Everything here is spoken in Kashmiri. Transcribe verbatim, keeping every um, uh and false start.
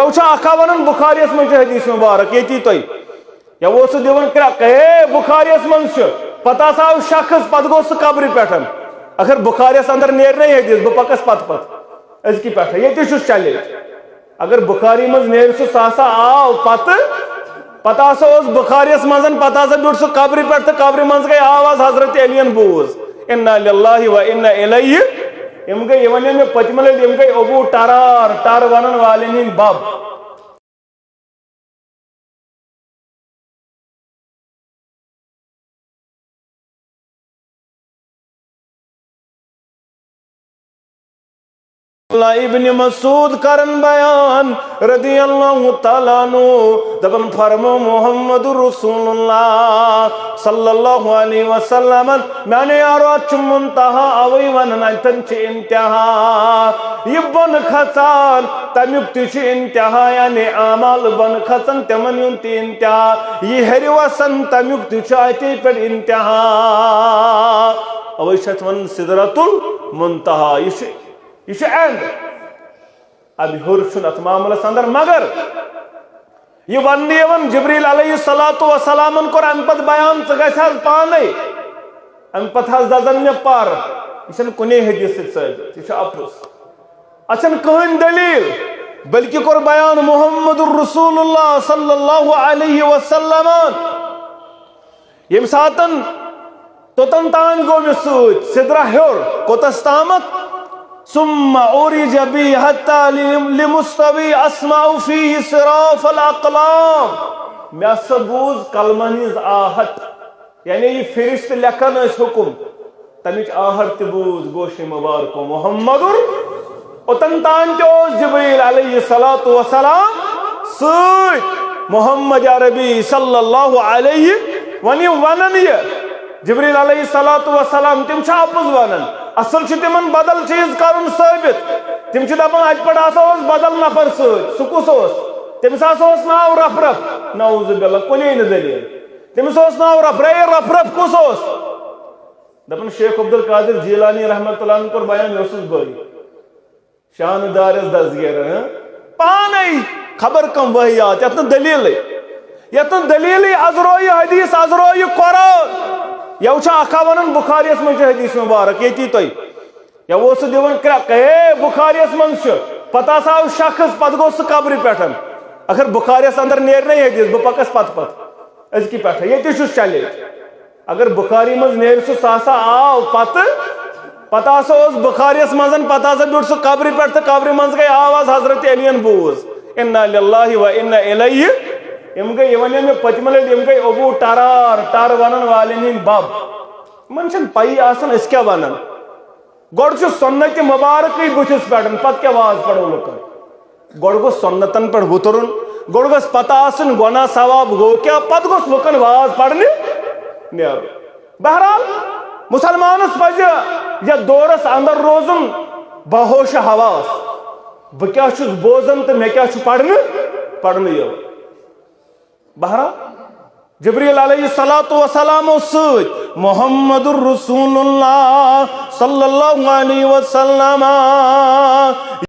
یہِ چھُ اکھ ہا ونان بخاریس منٛز چھُ حدیث مبارک، ییٚتی تۄہہِ۔ یا اوس سُہ دِوان کرٛٮ۪کھ، ہے، بخاریس منٛز چھُ۔ پتہٕ ہسا آو شخص، پتہٕ گوٚو سُہ قبرِ پٮ۪ٹھ۔ اگر بخاریس اندر نیرِ نَے حدیث، بہٕ پکس پتہٕ پتہٕ۔ أزکہِ پٮ۪ٹھٕ، ییٚتہِ چھُس challenge۔ اگر بخاری منٛز نیرِ سُہ، سُہ ہسا آو پتہٕ، پتہٕ ہسا اوس بخاریس منٛز، پتہٕ ہسا بیوٗٹھ سُہ قبرِ پٮ۪ٹھ تہٕ قبرِ منٛز گٔے آواز حضرت علیَن بوٗز، "انا للہ و انا الیہ"۔ یِم گٔے، یہِ وَنیو مےٚ پٔتمہِ لٹہِ، یِم گٔے ابو ٹرار، ٹر ونن والٮ۪ن ہٕنٛدۍ بب۔ اللہ ابن مسعود کرن بیان رضی اللہ تعالیٰ عنہ، دپن فرمو محمد رسول اللہ صلی اللہ علیہ وسلم، میانہِ یارو، اتھ چھُ منتہا، اوے ونان اتن چھُ انتہا۔ یہِ بۄن کھژان، تمیُک تہِ چھُ انتہا، یعنی اعمال بۄن کھژان، تِمن ہُنٛد تہِ انتہا۔ یہِ ہیٚرِ وسان، تمیُک تہِ چھُ اتے پٮ۪ٹھ انتہا۔ اوے چھِ اتھ ونان سدرۃ المنتہا۔ یہِ چھُ، یہِ چھُ end۔ ادٕ ہیوٚر چھُنہٕ اتھ معاملس اندر، مگر یہِ وننہٕ یِوان، جبریل علیہ الصلوۃ والسلامن کوٚر امہِ پتہٕ بیان، "ژٕ گژھ حظ پانے۔" امہِ پتہٕ حظ دزن مےٚ پر۔ یہِ چھنہٕ کُنے حدیث سۭتۍ ثٲبت، یہِ چھُ اپُز۔ اتھ چھنہٕ کٕہٕنۍ دلیل، بلکہِ کوٚر بیان محمد رسول اللہ صلی اللہ علیہ وسلم۔ ییٚمہِ ساتن توٚتن تام گوٚو مےٚ سۭتۍ سدرہ ہیوٚر، کوٚتس تامتھ؟ ثم عرج بی حتی لم-، لمستوی اسمع فیہ صراف الاقلام۔ مےٚ ہسا بوٗز قلمن ہٕنٛز آہٹ، یعنی یہِ فرشتہٕ لیکھان ٲسۍ حکم، تمِچ آہٹ تہِ بوٗز گوشے مبارکو محمد۔ اوٚتن تام تہِ اوس جبریل علیہ الصلوۃ والسلام سۭتۍ محمد عربی صلی اللہ علیہ، وۄنۍ یِم ونان یہِ جبریل علیہ الصلوۃ والسلام، تِم چھِ اپُز ونان۔ اصل چھُ تِمن بدل چیٖز کرُن ثٲبت۔ تِم چھِ دپان اتہِ پٮ۪ٹھ ہسا اوس بدل نفر سۭتۍ، سُہ کُس اوس؟ تٔمِس ہسا اوس ناو رف رف، نعوذ باللہ، کُنے نہٕ دلیل۔ تٔمِس اوس ناو رف رف، رف رف کُس اوس؟ دپان شیخ عبدالقادر جیلانی رحمتہ اللہ عنہ کوٚر بیان، مےٚ اوسُس بٲیی۔ شانہٕ دارس دستگیر، ہاں؟ پانے خبر کم وحیات، یتھ نہٕ دلیلٕے، یتھ نہٕ دلیلٕے، از رویہِ حدیث، از رویہِ قرآن۔ یہِ چھُ اکھ ہا ونان بخاریس منٛز چھُ حدیث مبارک، ییٚتی تۄہہِ۔ یا اوس سُہ دِوان کرٛٮ۪کھ، ہے، بخاریس منٛز چھُ۔ پتہٕ ہسا آو شخص، پتہٕ گوٚو سُہ قبرِ پٮ۪ٹھ۔ اگر بخاریس اندر نیرِ نَے حدیث، بہٕ پکس پتہٕ پتہٕ۔ أزکہِ پٮ۪ٹھٕ، ییٚتہِ چھُس challenge۔ اگر بخاری منٛز نیرِ سُہ، سُہ ہسا آو پتہٕ، پتہٕ ہسا اوس بخاریس منٛز، پتہٕ ہسا بیوٗٹھ سُہ قبرِ پٮ۪ٹھ تہٕ قبرِ منٛز گٔے آواز حضرت علیَن بوٗز، "انا للہ و انا الیہ"۔ یِم گٔے، یہِ وَنیو مےٚ پٔتمہِ لٹہِ، یِم گٔے ابو ٹرار، ٹر ونن والٮ۪ن ہٕنٛدۍ بب۔ یِمن چھنہٕ پیی آسان أسۍ کیٛاہ ونان۔ گۄڈٕ چھُ سنت مبارکٕے بٕتھِس پٮ۪ٹھ، پتہٕ کیٛاہ واز پرو لُکن؟ گۄڈٕ گوٚژھ سنتن پٮ۪ٹھ وُترُن، گۄڈٕ گوٚژھ پتہ آسٕنۍ گۄناہ ثواب گوٚو کیٛاہ، پتہٕ گوٚژھ لُکن واز پرنہِ نیرُن۔ بہرحال، مسلمانس پزِ یتھ دورس اندر روزُن باہوش حواس، بہٕ کیٛاہ چھُس بوزان تہٕ مےٚ کیٛاہ چھُ پرنہٕ، پرنہٕ یِوان۔ بہرحال، جبریل علیہ الصلوۃ والسلام اوس سۭتۍ، محمد رسول اللہ صلی اللہ علیہ وسلم۔